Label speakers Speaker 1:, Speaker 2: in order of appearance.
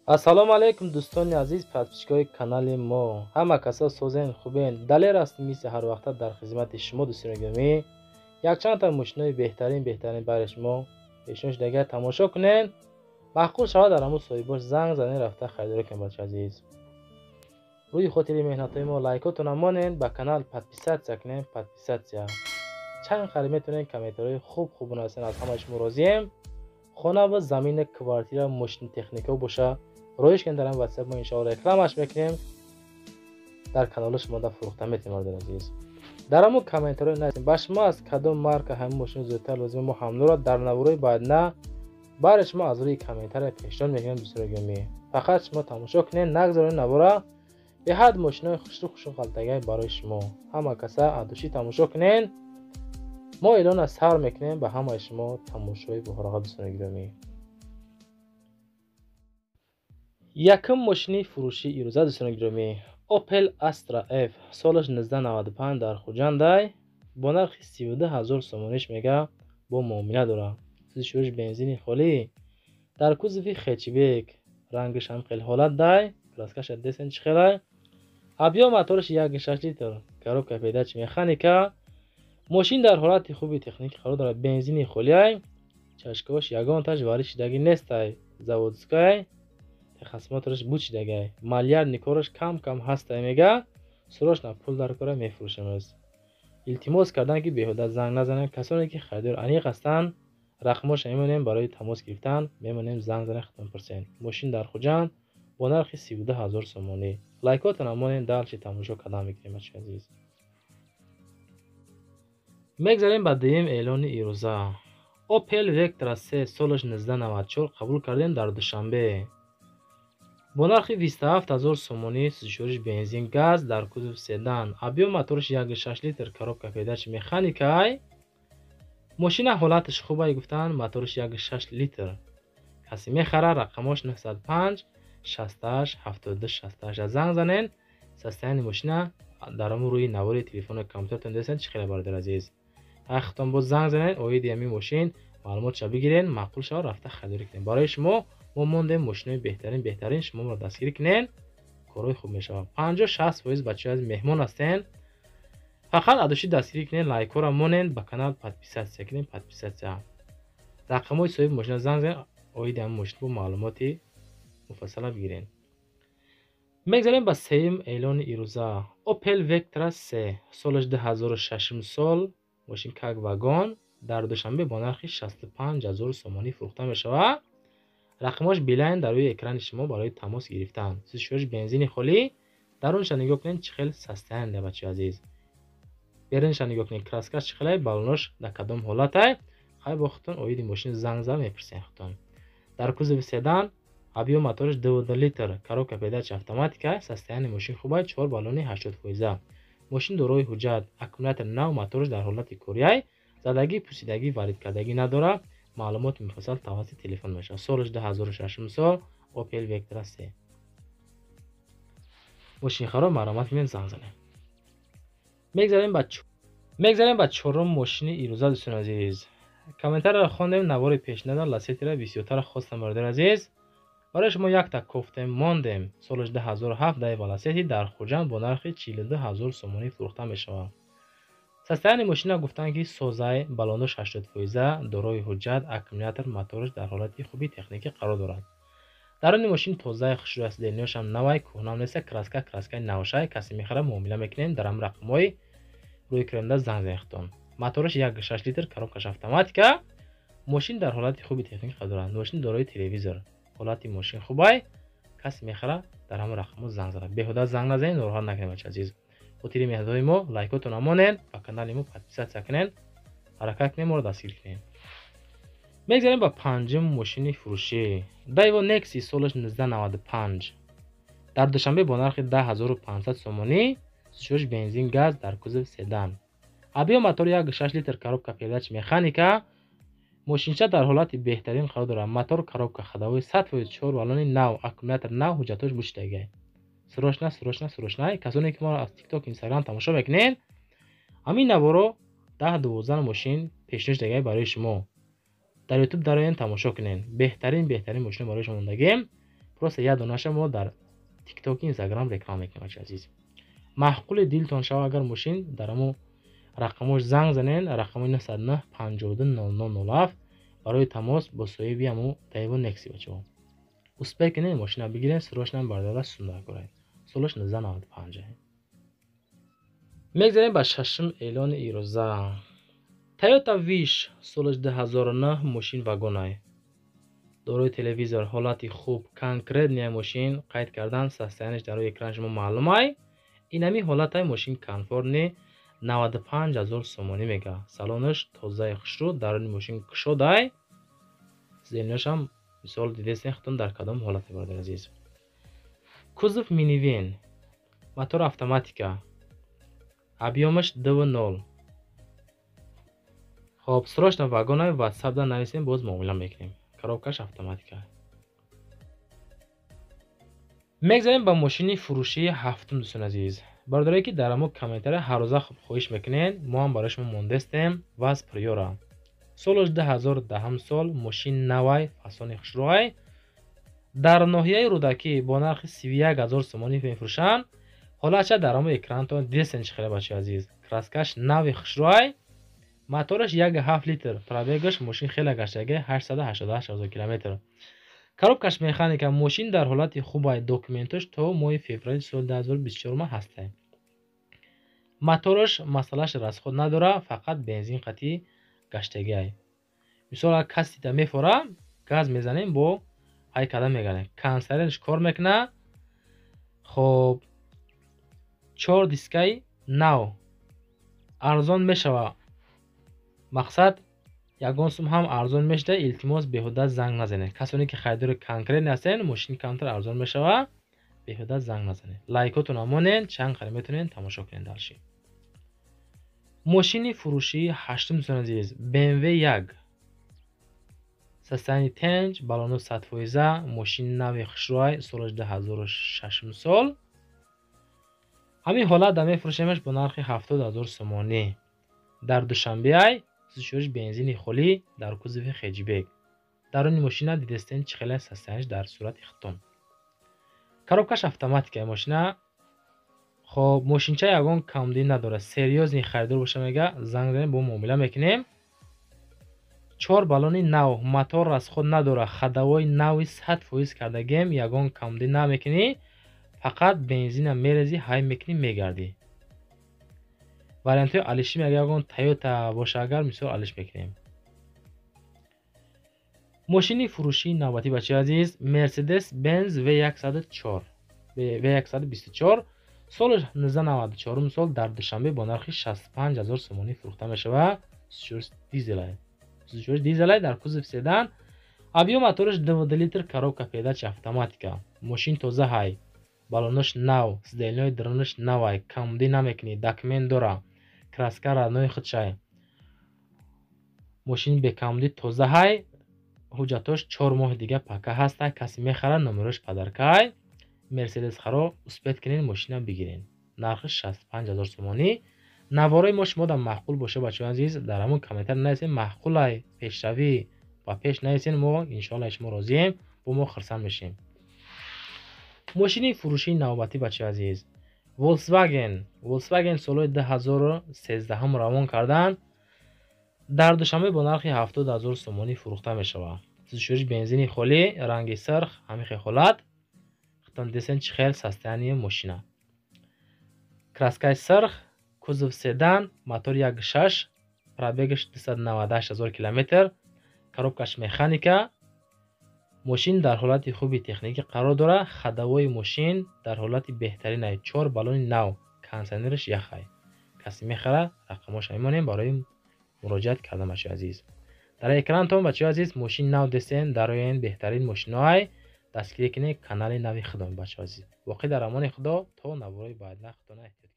Speaker 1: Ассалому алайкум, дӯстони азиз, подписчикои канали мо. Ҳама касо созен, хубен? Далер аст, мисли ҳар вақта дар хизмати шумо, дӯстони гиромӣ. Якчандта мошинои беҳтарин, беҳтарин барои шумо пешниҳод шудагиа, тамошо кунен. Маъқул шавад, дар ҳамун соҳибош занг занен, рафта харидорӣ кунед, бачаи азиз. Рӯи хотири меҳнатҳои мо лайкотона монен, ба канал подписаться кунен, подписаться. Чанд қадр метавонед комментариҳои хуб хуб бинависен, аз ҳамаи шумо розием. Хона ва замина, квартира, мошини, техникао боша, роиш кунед дар ҳамин WhatsApp, мо иншоалло рекламаш мекунем, дар канали шумо да фурӯхта метавонем, бародари азиз. Дар ҳамун комментариҳо нависем, ба шумо аз кадом марка ҳамин мошини зудтар лозим, мо ҳамнуро дар наворои баъдна барои шумо аз рӯи комментария пешниҳод мекунем, дӯстони гиромӣ. Фақат шумо тамошо кунед, нагзоред навора, беҳад мошинои хушрӯ хушрӯ ғалтагай барои шумо. Ҳама каса адушӣ тамошо кунед. Мо эълона сар мекунем, ба ҳамаи шумо тамошои бухороға, дӯстони гиромӣ. Якум мошини фурӯшии ирӯза, дӯстони гиромӣ, Opel Astra F, солаш 1995, дар Хуҷандай бо нархи 32 000 сомониш мега бо муомила дорад. Сӯзишвориш бензини холӣ, дар кузови хэтчбек, рангаш ҳам хеле ҳолат дай, краскаша десен чӣ хелай. Объём мотораш 1,6 литр, коробка передач механика. Мошин дар ҳолати хуби техникӣ қарор дорад, бензини холиай, чашкаош ягонташ варид шудагӣ нестай, заводской, техосмотраш буд шудагай, малярный кораш кам кам ҳастай мега, срочно пул дар кора, мефурӯшемаз. Илтимос кардан, ки беҳуда занг назананд, касоне ки харидор аниқ ҳастанд, рақамоша мемонем барои тамос гирифтан, мемонем, занг занед, худтон пурсед. Мошин дар Хуҷанд бо нархи 32 000 сомонӣ. Лайкотона монем, дальше тамошо кардан мекунем, бачаи азиз. Мегзарем ба дуюм эълони ирӯза. Opel Vectra C, солаш 1994, қабул кардем дар Душанбе. Бо нархи 27 000 сомонӣ, сӯзишвориш бензин газ, дар кузов седан, объём мотораш 1,6 литр, коробка передач механикай. Мошина ҳолаташ хубай гуфтанд, мотораш 1,6 литр. Касе мехара, рақамош 905 68 72 68 занг занен. Состояние мошина дар ҳамун рӯи навори телефону компютертон десен чӣ хеле, бародари азиз. Ҳаққатон боз занг занед, оиди ҳамин мошин маълумотша бигирен, маъқул шавад, рафта харидорӣ кунед. Барои шумо мо мондем мошинои беҳтарин, беҳтарин, шумо моро дастгирӣ кунед, корҳои хуб мешавад. 50-60% бачаҳои аз меҳмон ҳастен. Фақат адушӣ дастгирӣ кунед, лайкҳоро монед, ба канал подписаться кунед, подписаться. Рақамҳои соҳиби мошина занг занед, оиди ҳамин мошин бо маълумоти муфассала бигиред. Мегзарем ба сеюм эълони ирӯза. Opel Vectra C, солаш 2006 сол, мошин как вагон, дар Душанбе бо нархи 65 000 сомонӣ фурӯхта мешавад. Рақамҳош Билайн дар рӯи экрани шумо барои тамос гирифтан. Сӯзишвориш бензини холӣ, дарунша нигоҳ кунед, чӣ хел состояние, бачаи азиз. Берунша нигоҳ кунед, краскаш чӣ хелай, балонош дар кадом ҳолатай. Хай бо худтон оиди мошин занг зада мепурсед худтон. Дар кузови седан, объём мотораш 2 литр, коробка передач автоматика, состояние мошин хубай, чор баллони 80%. Мошин дорои ҳуҷҷат, аккумулятор нав, мотораш дар ҳолати кориай, задагӣ, пусидагӣ, варид кардагӣ надорад. Маълумоти муфассал тавассути телефон мешавад. Солаш 2006 сол, Opel Vectra C. Мошинхаро марҳамат кунед, занг занед. Мегзарем ба чорум мошини ирӯза, дӯстони азиз. Комментарияро хондем, навори пешнада Ласетира бисёртар хостам, бародари азиз. Барои шумо якта кофтем, мондем. Солаш 2007, Даева Ласети, дар Хуҷанд бо нархи 42 000 сомонӣ фурӯхта мешавад. Состояние мошина гуфтанд, ки созай, балонош 80%, дорои ҳуҷҷат, аккумулятор, мотораш дар ҳолати хуби техникӣ қарор дорад. Даруни мошин тозаи, хушрӯй аст, сиденияшам навай, кӯҳнам неста, краска краскаи навшай. Касе мехара, муомила мекунем, дар ҳамин рақамҳои рӯи экранда занг занед худтон. Мотораш 1,6 литр, коробкаш автоматика. Мошин дар ҳолати хуби техникӣ қарор дорад. Мошин дорои телевизор. Ҳолати мошин хубай. Касе мехара, дар ҳамин рақамҳо занг занад. Беҳуда занг назанед, нороҳат накунед, бачаи азиз. Хотири меҳнатҳои мо лайкотона монед, ба канали мо подписаться кунед, ҳаракат кунед, моро дастгирӣ кунед. Мегзарем ба панҷум мошини фурӯшӣ. Daewoo Nexi, солаш 1995, дар Душанбе бо нархи 10 500 сомонӣ, сӯзишвориш бензин газ, дар кузов седан. Объём мотор 1,6 литр, коробка передач механика. Мошинча дар ҳолати беҳтарин қарор дорад. Мотор, коробка, ходовой 100%, чор баллони нав, аккумулятор нав, ҳуҷҷатҳош бушидагай. Срочно, срочно, срочно. Касоне ки моро аз TikTok, Instagram тамошо мекунед, ҳамин наворо 10-12 мошин пешниҳод шудагай барои шумо. Дар Ютуб дароен, тамошо кунед. Беҳтарин, беҳтарин мошино барои шумо мондагем. Просто як донаша мо дар ТикТок, Инстаграм реклама мекунем, бачаи азиз. Маъқули дилтон шава агар мошин, дар ҳамо рақамош занг занен, рақамои 909 52 00 07 барои тамос бо соҳиби ҳамо Daewoo Nexia. Бачаҳо, успеть кунед, мошина бигирен, срочно бардора сунда кунед. Солаш 1995. Мегзарем ба шашум эълони ирӯза. Toyota Wish, солаш 2009, мошин вагонай, дорои телевизор, ҳолати хуб, конкретный мошин. Қайд кардан, состояние ш дар рӯи экрани шумо маълумай. Инами ҳолатай мошин комфортный, 95 ҳазор сомонӣ мега. Салонаш тозаи хушрӯ, даруни мошин кушодай, зелинашам мисол дидесен худтон дар кадом ҳолате, бародари азиз. Кузов минивэн, мотор автоматика, объём аш 2,0. Хоб, срочно вагонай, ватсапда нависем, боз муомила мекунем. Коробка ш автоматика. Мегзарем ба мошини фурӯшии ҳафтум. Дӯстони азиз, бародарое ки дар ҳамо комментария ҳаррӯза хоҳиш мекунед, мо ҳам барои шумо мондестем. ВАЗ Приора, солаш 2010 сол, мошин навай, фасони хушрӯай, дар ноҳияи Рӯдакӣ бо нархи 31 ҳазор сомонӣ мефурӯшанд. Ҳолатша дар ҳамо экранатон дидестен чӣ хеле, бачаи азиз. Краска ш нави хушрӯай, мотораш 1,7 литр, пробег аш мошин хеле гаштаги, 888 ҳазор километр, коробка ш механика. Мошин дар ҳолати хубай, документош то моҳи феврали соли 2024 ҳастай. Мотораш масъалаш расход надора, фақат бензин қатӣ гаштагиай. Мисол, агар каси дида мефора, газ мезанем, бо ҳай карда мегардем. Кондиционерш кор мекуна. Хоб, чор дискаи нав, арзон мешава. Мақсад, ягон сум ҳам арзон мешуда. Илтимос, беҳуда занг назанед. Касоне ки харидори конкретный ҳастен, мошин камтар арзон мешава, беҳуда занг назанед. Лайкотонро монед, чанд қадр метавонед тамошо кунед дальше. Мошини фурӯшии ҳаштум, дӯстони азиз, BMW 1, состояние тенҷ, балоно 100%, мошини нави хушрӯай, солаш 2006 сол. Ҳамин ҳолат да мефурӯшемаш бо нархи 70 ҳазор сомонӣ. Дар Душанбеай, сӯзишвориш бензини холӣ, дар кузови хэтчбек. Даруни мошина дидестен чӣ хеле состояние ш дар сурати хитон. Коробка ш автоматикаи мошина. Хоб, мошинча ягон камдӣ надорад. Серьёзный харидор боша, мега, занг занем, бо муомила мекунем. Чор баллони нав, мотор расход надорад, ходовой нави 100% кардагем, ягон камдӣ намекунӣ, фақат бензина мерезӣ, ҳай мекунӣ, мегардӣ. Вариантҳои алишӣ, мега, ягон Тойота боша агар, мисол, алиш мекунем. Мошини фурӯшии навбатӣ, бачаи азиз, Мерседес Бенз В104, В124, соли 1994 сол, дар Душанбе бо нархи 65 ҳазор сомонӣ фурӯхта мешавад. Дизелай, дизелай, дар кузов седан, объём мотораш 2 литр, коробка передач автоматика. Мошин тоза ҳай, баллонош нав, сиденье ҳои дарунаш навай, камдӣ намекунӣ, документ дора, краска родной худшай. Мошини бекамдӣ, тоза ҳай, ҳуҷҷатош 4 моҳи дига пака ҳастай. Касе мехарад, номерош подарка й. Мерседес харо, успеть кунед, мошина бигирен, нархиш 65 ҳазор сомонӣ. Наворои мо шумо дар маъқул боша, бачаҳои азиз, дар ҳамон комментар нависен, маъқулай, пешравӣ ба пеш нависен. Мо иншоалло шумо розием, бо мо хурсанд мешем. Мошини фурӯшии навбатӣ, бачаи азиз, Volkswagen. Volkswagen солҳои 2013 равон карданд, дар Душанбе бо нархи 70 ҳазор сомонӣ фурӯхта мешавад. Сӯзишвориш бензини холӣ, ранги сирх. Ҳамин хел ҳолат, худтон дидесен чӣ хел состояние мошина. Краска и сирх, кузов седан, мотор 1,6, пробег аш 298 ҳазор километр, коробка ш механика. Мошин дар ҳолати хуби техникӣ қарор дорад, ходовой мошин дар ҳолати беҳтаринай, чор баллони нав, кондиционераш яхай. Касе мехарад, рақамоша мемонем барои муроҷиат кардан. Бачаи азиз, дар экранатон, бачаи азиз, мошин нав дестен, дароен, беҳтарин мошиноай. Дастгирӣ кунед канали нави худон. Бачаи азиз, боқӣ дар амони Худо, то наворои баъдна, худона эҳтиёт.